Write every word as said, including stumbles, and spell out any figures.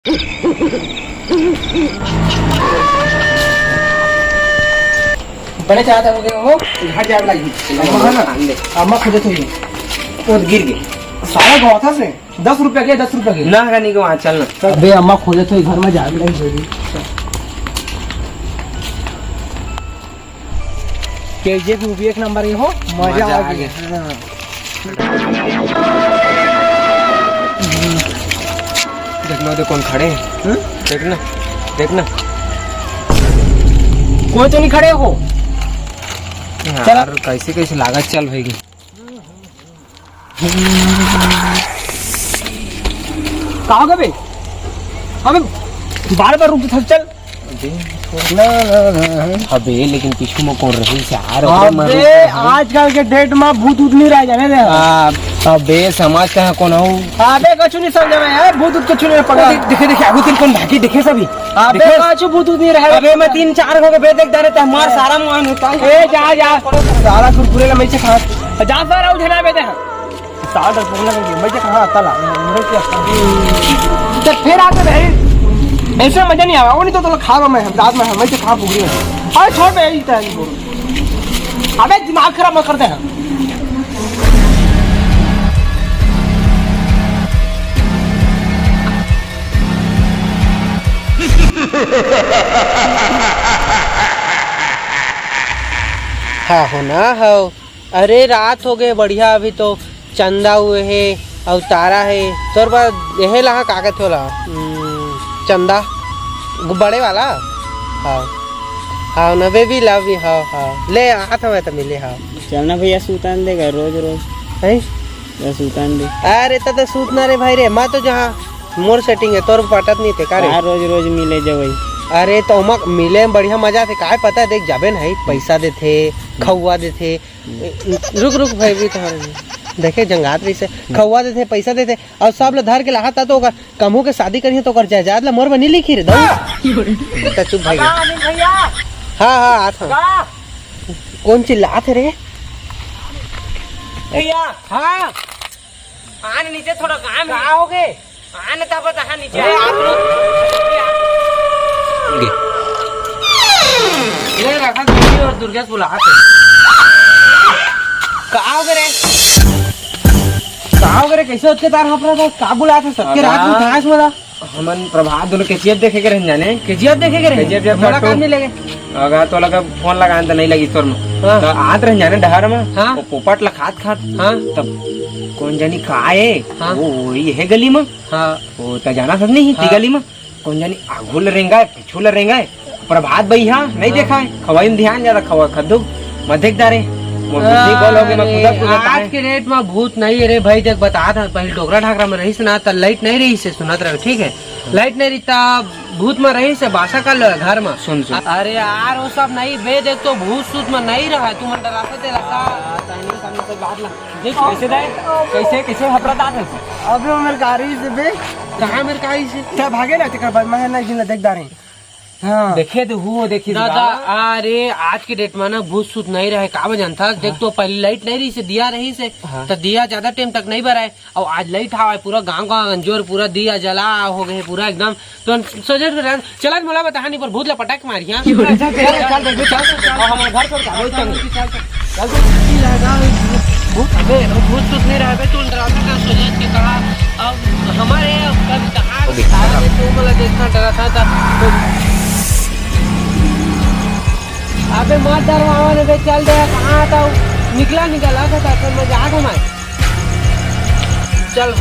बड़े चाहत हो गए हो, घर जाए लगी। अम्मा है ना, अम्मा खोजत होई। वो गिर गए। सारा गवा था से दस रुपया के, दस रुपया के। ना, नहीं को वहाँ चलना। अबे अम्मा खोजत होई, घर में जाए लगी जल्दी। केजीएफ मूवी एक नंबर के हो, मजा मजा आ आ गया। गया। हाँ। देख लो, देख कौन खड़े हैं। हम्म? देख ना, देख ना। कोई तो नहीं खड़े हो। यार, चला। कैसे कैसे लागत चल भाई। का हो गया बे? अबे बार बार रुक, चल। अबे लेकिन पीछू में कौन रही यार? अबे आजकल के डेट में भूत उत नहीं रह जाने दे। अबे समझ कहाँ कौन हो? अबे कछु नहीं समझ में यार, भूत उत कछु नहीं पकड़ा। देखे देखे आगू तीन कौन भागी देखे सभी। अबे देखे? कछु भूत उत नहीं रहे। अबे मैं तीन चार हो गए बे, देख दारे ते हमार सारा मान होता है। ए जा जा। सारा कुरकुरे ला मैं से खा। जा सारा उठे ना बे दे। साठ रुपये लगे, मैं क्या कहा, तला, मेरे क्या? तो फिर आते भाई, ऐसे मजा नहीं आवा, वो नहीं तो तला खावा मैं, रात में मैं क्या खा भूख रही हूँ। अरे छोड़ बे, यही तो है, अबे दिमाग खराब मत करते हैं। हाँ, हो ना, हो। अरे रात हो गए बढ़िया, अभी तो चंदा हुए हे अउ तारा हे। तोर बर एहे लहा कागज होला, हम्म, चंदा गु-, बड़े वाला। हाँ हाँ ना बेबी लव यू। हाँ हाँ ले आत हवे त मिले। हाँ चलना भैया सुतान देगा रोज रोज। हैं? या सुतान दे। अरे त त सूत ना रे भाई रे, मैं तो जहाँ मोर सेटिंग है तोर पटत नहीं थे का रे? का रोज रोज मिले जवई? अरे तो ओमा मिले में बढ़िया मजा थे, काय पता देख जाबे नहीं पैसा देथे, खौआ देथे, रुक रुक भाई भी तो देखे जंगात रही से खौआ देथे पैसा देथे अउ सब ल धर के लाहत त ओकर कमहू के शादी करिए त ओकर जायदाद ल मोर बनी लिखी रे दऊ। त चुप भाई। अनिल भैया। हाँ हाँ आत हूँ। का? कौन चिल्लात हे रे? भैया। हाँ। आन नीचे थोड़ा काम है। का हो गए? आन तब तहाँ नीचे। अरे, आप लोग ले रखा दीदी और दुर्गेश बुलात हे। का हो गए रे? का हो गए रे? कैसे होत के तार हफरा था? का बुलात हे? सबके रात में अरे। उठाएस मोला। हमन प्रभात दोनों केजीएफ देखे के रहन जाने। केजीएफ देखे के रहन? केजीएफ देख मोला काटो। काम नहीं लगे। अगर तो लगा फोन लगान त नहीं लगी तोर में। हाँ। त आत रहन जाने डहर में। हाँ। वो पोपट ला खात खात। हाँ। तब कौन जानी का है? हाँ। वो वही है गली में। हाँ। वो त जाना सक नहीं ती हाँ। गली में। कौन जानी आगू ल रेंगा है, पीछू ल रेंगा है। प्रभात भैया नहीं हाँ। देखा है। खवाई में ध्यान ज्यादा खवा खद्दू। मैं देख दारे। मोर बुद्धि गोल हो गई, मैं अरे, कूदत कूदत आज आए। के डेट में भूत नहीं है रे भाई, देख बता था, पहले डोकरा ढाकरा में रहीस ना, त लाइट नहीं रहीस, सुनत रहे, ठीक है? लाइट नहीं रही, त भूत में रहीस, बासा कर लो घर में। सुन, सुन। अरे यार, वो सब नहीं बे, देख तो भूत सूत में नहीं रहा, तू मन डराता ते लगा। हाँ, तहनी सामने से बात ला। देख, कैसे दे? कैसे, कैसे हपड़ा दात है? अबे, वो मेरे गाड़ी से बे। कहाँ मेरे गाड़ी से? क्या भागे ना, तेकर बाद मैं नहीं जिंदा देख दारे। हाँ। देखे तो हुओ, देखिस दादा, गा। अरे, आज के डेट में ना भूत सूत नहीं रहे, का बा जानता? देख हाँ। तो पहले लाइट नहीं रही से, दिया रही से, हाँ। तो दिया ज्यादा टाइम तक नहीं बराए। और आज लाइट हवा है, पूरा गांव गांव अंजोर, पूरा दिया जला हो गए, पूरा एकदम। तो सोचे तो रहन, चला मोला बता, नहीं पर भूत ला पटक मारिया। चल, चल, चल, चल, चल, चल, चल, और हमारे घर छोड़ के, वही चल, चल, चल, चल। चल, चल। भूत, अबे, भूत सूत नहीं रहे, बे, तू डराता था, सोचे के कहा, अब हमारे, अब कभी कहाँ, ओके। कहाँ से तू मला देखना डराता था। अबे, मत डरवावा ने, बे, चल दे, कहाँ था? निकला, निकला, था, था, मैं जा घुमाए। चल।